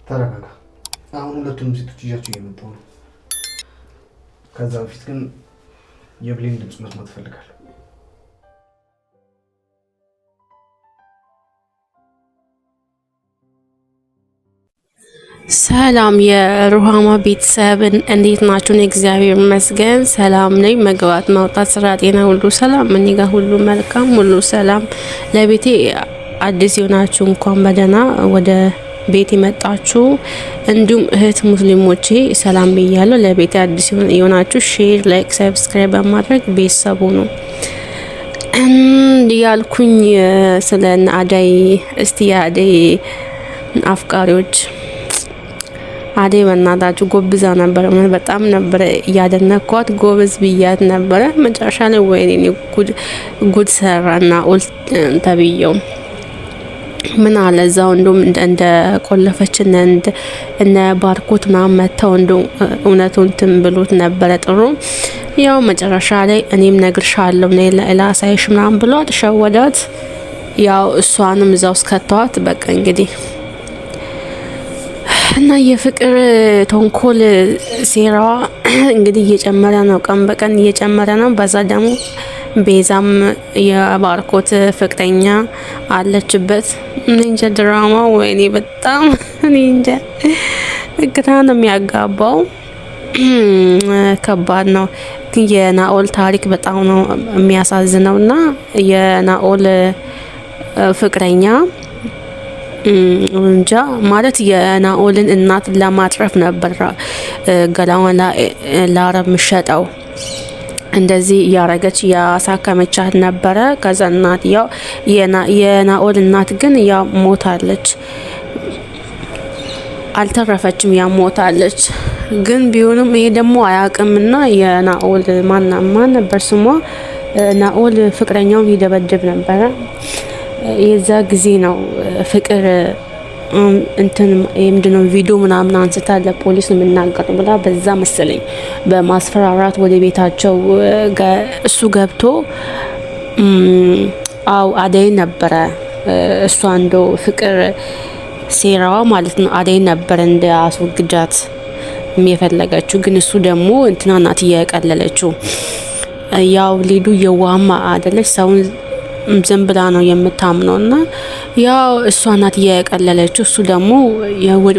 ተረጋጋ። አሁን ሁለቱንም ሴቶች ይዣቸው እየመጣሁ ነው። ከዛ በፊት ግን የብሌን ድምፅ መስማት እፈልጋለሁ። ሰላም የሩሃማ ቤተሰብ እንዴት ናችሁ? እግዚአብሔር ይመስገን ሰላም ነኝ። መግባት ማውጣት፣ ስራ፣ ጤና ሁሉ ሰላም፣ እኔ ጋር ሁሉ መልካም፣ ሁሉ ሰላም። ለቤቴ አዲስ የሆናችሁ እንኳን በደህና ወደ ቤት የመጣችሁ፣ እንዲሁም እህት ሙስሊሞቼ ሰላም ብያለሁ። ለቤቴ አዲስ የሆናችሁ share፣ like፣ subscribe በማድረግ ቤተሰቡ ነው ያልኩኝ። ስለ አደይ እስቲ የአደይ አፍቃሪዎች፣ አደይ በእናታችሁ ጎብዛ ነበረ። በጣም ነበረ እያደነኳት፣ ጎበዝ ብያት ነበረ። መጨረሻ ላይ ወይኔ ጉድ ጉድ ሰራና ኡል ተብየው ምን አለ እዛው እንደውም እንደ ቆለፈች እነ ባርኮት ምናምን መተው እንደው እውነቱን እንትን ብሎት ነበረ ጥሩ። ያው መጨረሻ ላይ እኔም ነግርሻለሁ ነይ ላሳይሽ ምናምን ብሏት ሸወዳት። ያው እሷንም እዛው እስከተዋት በቃ እንግዲህ። እና የፍቅር ተንኮል ሴራዋ እንግዲህ እየጨመረ ነው፣ ቀን በቀን እየጨመረ ነው። በዛ ደግሞ ቤዛም የባርኮት ፍቅረኛ አለችበት። እንጃ ድራማ ወይኔ በጣም እንጃ ግራ ነው የሚያጋባው። ከባድ ነው። ግን የናኦል ታሪክ በጣም ነው የሚያሳዝነው እና የናኦል ፍቅረኛ እንጃ ማለት የናኦልን እናት ለማትረፍ ነበር ገላዋን ለአረብ ምሸጠው፣ እንደዚህ እያረገች ያሳከመቻት ነበረ። ከዛ እናት ያው የናኦል እናት ግን ያው ሞታለች፣ አልተረፈችም፣ ያ ሞታለች። ግን ቢሆንም ይሄ ደግሞ አያውቅምና የናኦል ማና ማን ነበር ስሟ? ናኦል ፍቅረኛውን ይደበድብ ነበረ። የዛ ጊዜ ነው ፍቅር እንትን ምንድነው ቪዲዮ ምናምን አንስታ ለፖሊስ ነው የምናገረው ብላ በዛ መሰለኝ በማስፈራራት ወደ ቤታቸው እሱ ገብቶ አው አደይ ነበረ እሷ እንዶ ፍቅር ሴራዋ ማለት ነው፣ አደይ ነበረ እንደ አስወግጃት የፈለገችው። ግን እሱ ደግሞ እንትና ናት እየቀለለችው። ያው ሊዱ የዋማ አይደለች፣ ሰውን ዝም ብላ ነው የምታምነው እና ያው እሷ ናት እየቀለለችው። እሱ ደግሞ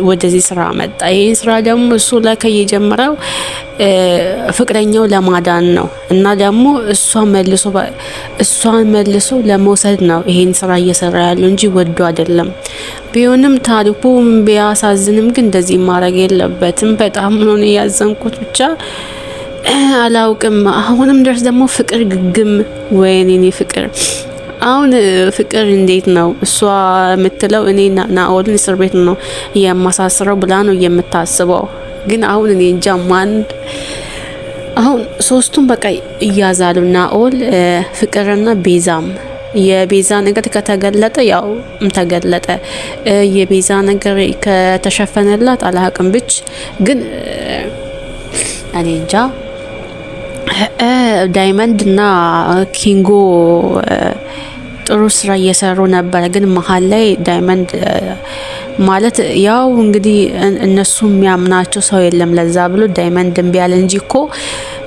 ወደዚህ ስራ መጣ። ይህን ስራ ደግሞ እሱ ለከ የጀመረው ፍቅረኛው ለማዳን ነው እና ደግሞ እሷን መልሶ ለመውሰድ ነው ይሄን ስራ እየሰራ ያለው እንጂ ወዶ አይደለም። ቢሆንም ታሪኩ ቢያሳዝንም ግን እንደዚህ ማድረግ የለበትም። በጣም ነው ያዘንኩት ብቻ አላውቅም። አሁንም ድረስ ደግሞ ፍቅር ግግም፣ ወይኔ እኔ ፍቅር፣ አሁን ፍቅር እንዴት ነው እሷ የምትለው? እኔ ናኦልን እስር ቤት ነው የማሳስረው ብላ ነው የምታስበው። ግን አሁን እኔ እንጃ ማን አሁን ሶስቱም በቃ እያዛሉ፣ ናኦል፣ ፍቅርና ቤዛም። የቤዛ ነገር ከተገለጠ ያው ተገለጠ። የቤዛ ነገር ከተሸፈነላት አላቅም ብች ግን እኔ እንጃ። ዳይመንድ እና ኪንጎ ጥሩ ስራ እየሰሩ ነበረ። ግን መሀል ላይ ዳይመንድ ማለት ያው እንግዲህ እነሱ የሚያምናቸው ሰው የለም። ለዛ ብሎ ዳይመንድ እምቢ አለ እንጂ እኮ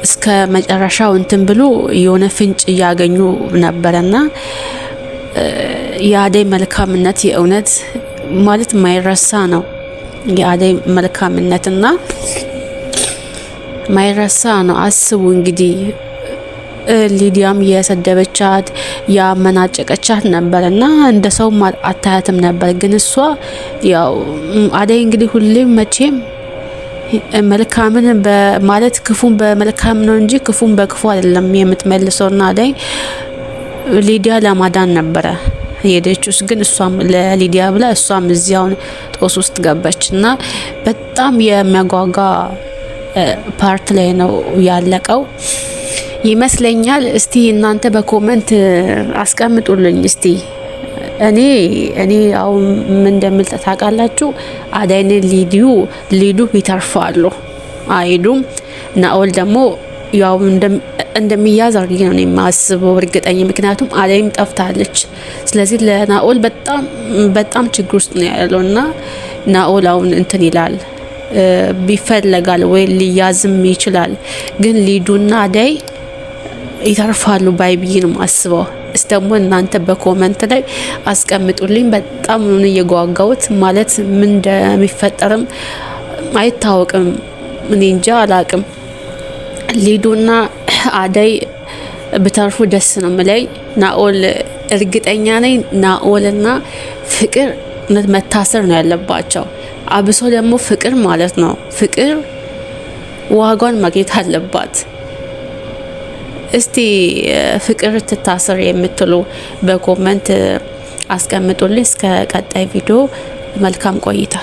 እስከ መጨረሻው እንትን ብሎ የሆነ ፍንጭ እያገኙ ነበረና የአደይ መልካምነት የእውነት ማለት ማይረሳ ነው። የአደይ መልካምነትና ማይረሳ ነው። አስቡ እንግዲህ ሊዲያም የሰደበቻት ያመናጨቀቻት ነበር እና እንደ ሰው አታያትም ነበር። ግን እሷ ያው አደይ እንግዲህ ሁሌም መቼም መልካምን ማለት ክፉን በመልካም ነው እንጂ ክፉን በክፉ አይደለም የምትመልሰው። ና አደይ ሊዲያ ለማዳን ነበረ የሄደችው፣ ግን እሷም ለሊዲያ ብላ እሷም እዚያውን ጦስ ውስጥ ገባች እና በጣም የሚያጓጓ part ላይ ነው ያለቀው ይመስለኛል። እስቲ እናንተ በ comment አስቀምጡልኝ። እስቲ እኔ አሁን ምን እንደምል ታውቃላችሁ? አዳይን ሊዱ ይተርፋሉ አይዱም። ናኦል ደግሞ ያው እንደሚያዝ አድርጌ ነው የማስበው እርግጠኛ፣ ምክንያቱም አደይም ጠፍታለች። ስለዚህ ለናኦል በጣም በጣም ችግር ውስጥ ነው ያለው እና ናኦል አሁን እንትን ይላል ቢፈለጋል ወይ ሊያዝም ይችላል። ግን ሊዱና አደይ ይተርፋሉ ባይ ብዬ ነው የማስበው። እስ ደግሞ እናንተ በ comment ላይ አስቀምጡልኝ። በጣም ነው እየጓጓሁት ማለት ምን እንደሚፈጠርም አይታወቅም። እኔ እንጃ አላቅም። ሊዱና አደይ ብተርፉ ደስ ነው ምለኝ። ናኦል እርግጠኛ ነኝ ናኦልና ፍቅር መታሰር ነው ያለባቸው። አብሶ ደግሞ ፍቅር ማለት ነው። ፍቅር ዋጋን ማግኘት አለባት። እስቲ ፍቅር ትታሰር የምትሉ በ comment አስቀምጡልኝ። እስከ ቀጣይ ቪዲዮ መልካም ቆይታ።